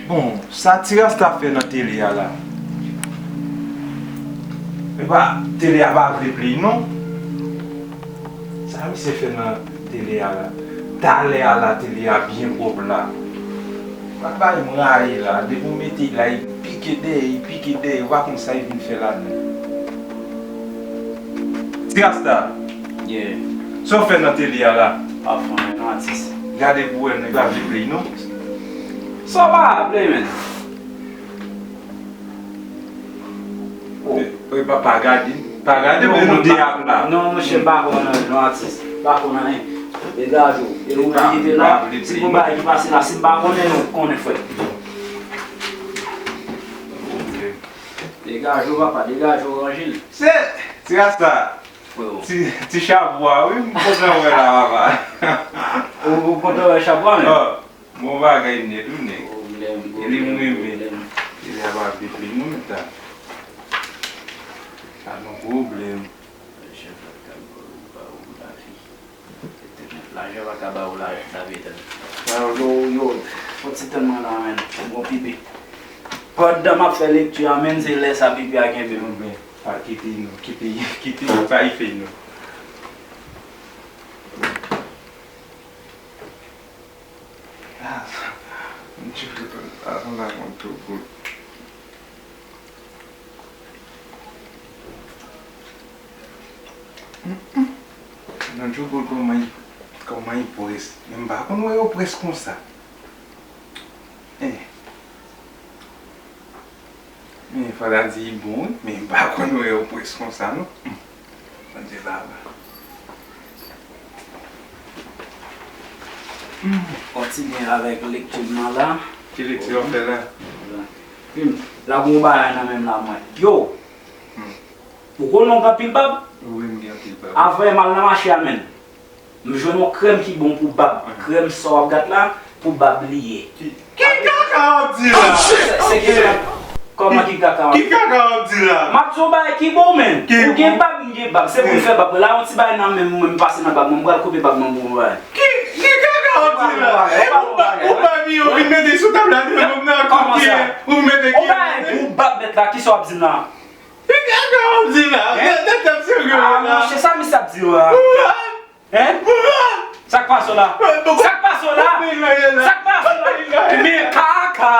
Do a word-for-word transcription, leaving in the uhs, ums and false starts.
Bon, sa Ti Rasta fè nan tele a la? Epa, tele a pa vle play non. Sa misye fè nan tele a la? Talè a la, tele a byen pwòp la. Pa bay m rayi la, depi w mete l la, li pike dèyè, li pike dèyè, ou pa konn sa li vin fè ladan. Ti Rasta, yeah, sa w fè nan tele a la? Pa fè anyen non, atis. Gade pou wè, nèg la vle play non. Sa w pa vle, men? Oh. E, e, pa, pa gade, pa gade pou nou deyap la. Non, monchè, m pa konn anyen non, atis. M pa konn anyen. Degaje w. E ou menm ki te la, si gon bagay ki pase la, si m pa konnen, ou konnen, frè. Ok. Degaje w, papa, degaje w, ranje l. Se Ti Rasta. Freo. Ti, ti chapo a, wi, m kontan wè la, papa. Ou, ou kontan wè chapo a, menm? Bon bagay nèt wi nèg. Pwoblèm, pwoblèm, pwoblèm. Li m renmen. Li a pa vle plen mwen ta. Sa nan pwoblèm. Jèf la kay ba ou, ba ou lavi. Lajan pa ka ba ou la, lavi etènèl. Yo, yo, fò ti tann mwen la, menm. Bon, pipi. Pandan m ap fè lekti a, menm se lè sa pipi a kenbe m. Men, pa kite nou, kite, kite nou, pa ife nou. Ah, sa, m tchou, sa, sa, sa, sa, m tchou, boul. Nan tchou, boul, kòman, kòman li près? Men m pa konn wè yo près konsa. Eh. Men fò ta di li bon wi, men m pa konn wè yo près konsa non. Bondye papa. Kontinye avèk lekti m nan la. Ki lekti w ap fè la? Wi, la gon bagay nan men m la mwen. Yo! Ou konnen w gen anpil bab? Wi, m gen anpil bab. Avan m al nan mache a menm. M jwenn yon krèm ki bon pou bab. Krèm sa w ap gad la, pou bab li ye. Ki, ki kaka w ap di la? Se, se ki kaka? Kòman ki kaka w ap di? Ki kaka w ap di la? M ap di w yon bagay ki bon, menm. Ou gen bab, m gen bab. Se pou n fè bab. La, yon ti bagay nan men m, mwen, m pase nan bab mwen, m pral koupe bab mwen pou yon bagay. Ki, ki kaka w ap di la? E ou pa, ou pa mi, ou vin mete sou tab la, devan m nan, kòman sa? Ou mete ki? Yon bagay pou bab mèt la, kisa w ap di m la? Ki kaka w ap di la? Tèt ap serye la. Ah, monchè, sa misye ap di yo a? Hein? Sa k pase w la? Sa k pase w la? Sa k pase w la? Men kaka!